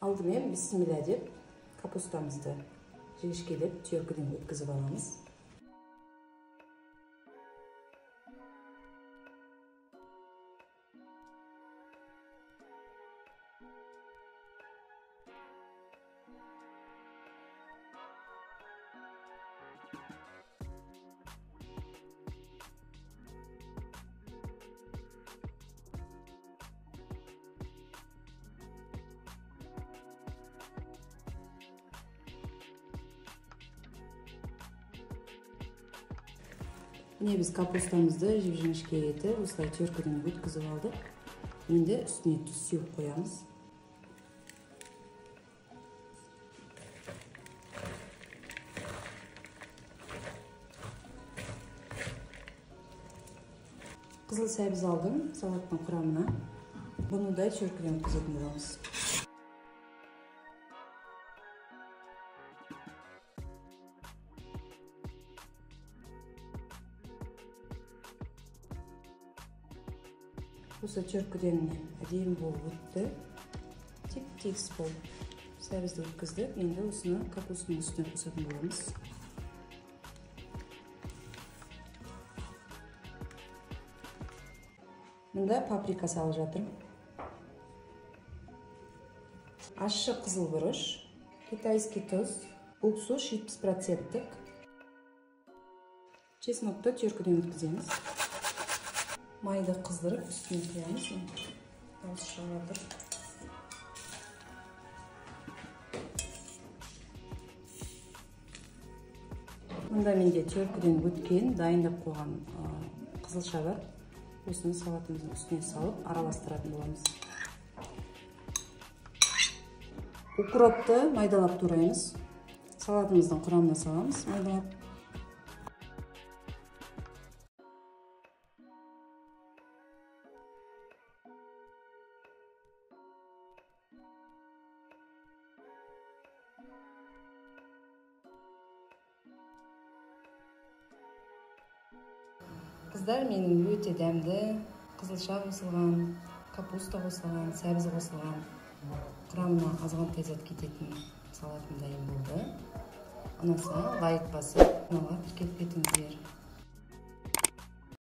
Алдымен бісміллә деп капустамызды жіңішкелеп теркіден өткізіп аламыз. Міне біз капустамызды жіп-жіңішке етіп, осылай теркіден өткізіп алдық. Енді үстіне тұз сеуіп қоямыз. Қызыл сәбіз алдым салаттың құрамына. Бұны да теркіден өткізетін боламыз. Осы теркіден әдемі болып өтті. Теп-тегіс болып сәбізді өткіздік. Енді осыны капустаның үстіне қосатын боламыз. Мында паприка салып жатырмын. Ащы қызыл бұрыш, китайский тұз, уксус 70%-тік. Чеснокты теркіден өткіземіз. Майды қыздырып үстіне құямыз. Дауыс шығып жатыр. Мында менде теркіден өткен, дайындап қойған қызылша бар. Осыны салатымыздың үстіне салып араластыратын боламыз. Укропты майдалап тураймыз. Салатымыздың құрамына саламыз майдалап. Қыздар, менің өте дәмді қызылша қосылған, капуста қосылған, сәбіз қосылған, құрамына азғантай зат кететін салатым дайын болды. Ұнаса лайк басып, каналға тіркеліп кетіңіздер.